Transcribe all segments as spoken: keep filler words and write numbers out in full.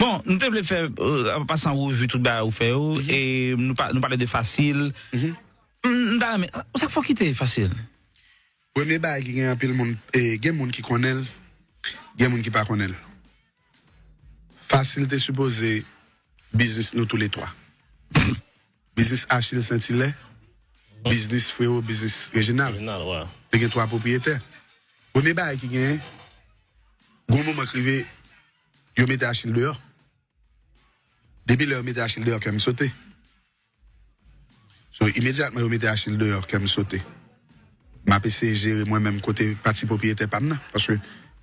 Bon, nou te vle fè, euh, pase an revi tout bagay ou fè yo, e nou pa, nou pale de Fasil. M, m ta renmen, sa k fè w kite Fasil? Premye bagay ki gen anpil moun, e, gen moun ki konnen l, gen moun ki pa konnen l. Fasil te sipoze biznis nou toulètwa. Biznis Achille Saint-Hilaire, biznis Freo, biznis Reginald. Reginald, wè. Te gen twa pwopriyetè. Premye bagay ki genyen, gon moman k rive, yo mete Achille deyò. Depi lè yo mete Achille deyò, kè m sote. So, imedyatman yo mete Achille deyò, kè m sote. M ap eseye jere mwen menm kote pati pwopriyetè pa m nan, paske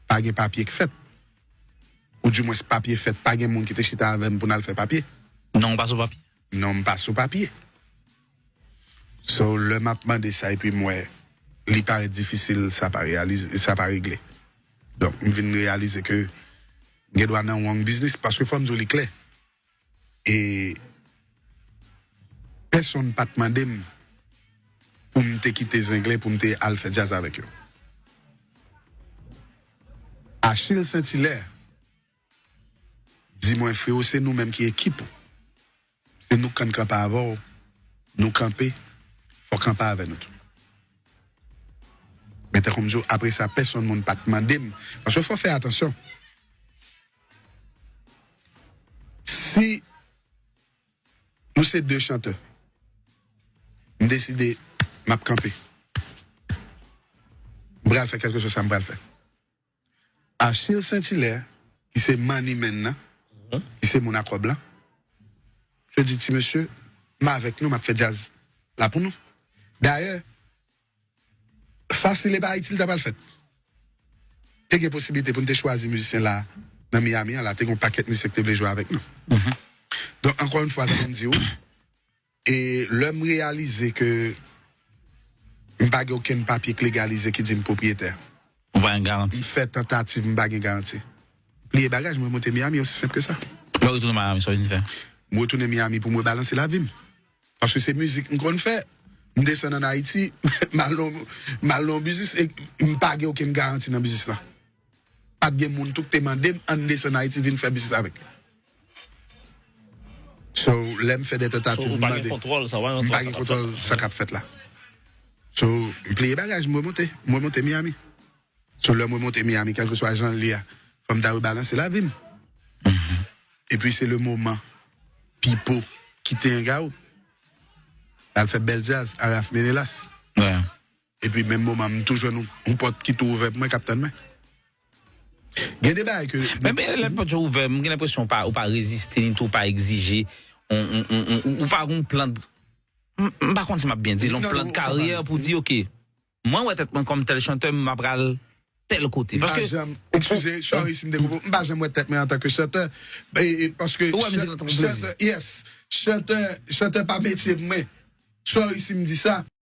pa gen papye k fèt. Ou di mwens papye fèt, pa gen moun ki te chita avè m pou n al fè papye. Non, w pa sou papye. Non, m pa sou papye. So, lè m ap mande sa epi m wè li parèt difisil, sa pa reyalize, sa pa regle. Donk, m vin reyalize ke m gen dwa nan wrong business, paske fò m di w li klè. E pèsonn pa t mande m pou m te kite Zenglen, pou m te al fè djaz avèk yo. Achille Saint-Hilaire di mwen, "Freo, se nou menm ki ekip ou. Se nou k konn kanpe avè w. Nou kanpe, fò w kanpe avè nou tou." Men tankou m di w, apre sa, pèsonn moun pa t mande m. Paske fò w fè atansyon. Si nou se de chantè, m deside m ap kanpe. M pral fè kèlkeswa sa m pral fè. Achille Saint-Hilaire, ki se money man nan, ki se moun a kòb la, misye di, "Ti mesye, m avèk nou, m ap fè djaz la pou nou." Dayè, Fasil e pa Ayiti li ta pral fèt. Te gen posiblite pou n te chwazi mizisyen la nan Miami an la, te gen yon pakèt mizisyen ki te vle jwe avèk nou. Donk, ankò yon fwa, tankou m di w, e lè m reyalize ke m pa gen okenn papye k legalize ki di m pwopriyetè. Ou pa gen garanti. M fè tantativ, m pa gen garanti. Pliye bagaj, mwen monte Miami, osi senp ke sa. Lè w retounen Miami, sa w vin fè? M retounen Miami pou mwen balanse lavi m. Paske se mizik m konn fè. M desann ann Ayiti, m al nan, m al nan yon biznis e m pa gen okenn garanti nan biznis la. Pa t gen moun tou k te mande m ann desann Ayiti vin fè biznis avèk. So, lè m fè de tantativ, m mande, m pa gen kontwòl sa k ap fèt la. So, m pliye bagaj, m remonte, m remonte Miami. So, lè m remonte Miami, kèlkeswa jan l ye a, fò m ta rebalanse lavi m. Epi se le moman Pipo kite Hangout, l al fè bèl djaz a Ralph Menelas. Epi menm moman, m tou jwenn yon, yon pòt ki tou ouvè pou mwen, k ap tann mwen. Gen de bagay ke... Men, men lè pòt yo ouvè, m gen lenpresyon ou pa, ou pa reziste, ni tou ou pa egzije, ou, ou, ou, ou, ou pa gon plan, m, m pa konn si m ap byen di l, yon plan de karyè pou di, "Ok, mwen wè tèt mwen kòm tèl chantè, m ap pral tèl kote." M pa janm, eskize, sorry si m te koupe w, m pa janm wè tèt mwen antanke chantè. E, e, paske chantè, yes, chantè, chantè pa metye mwen. Sorry si m di sa.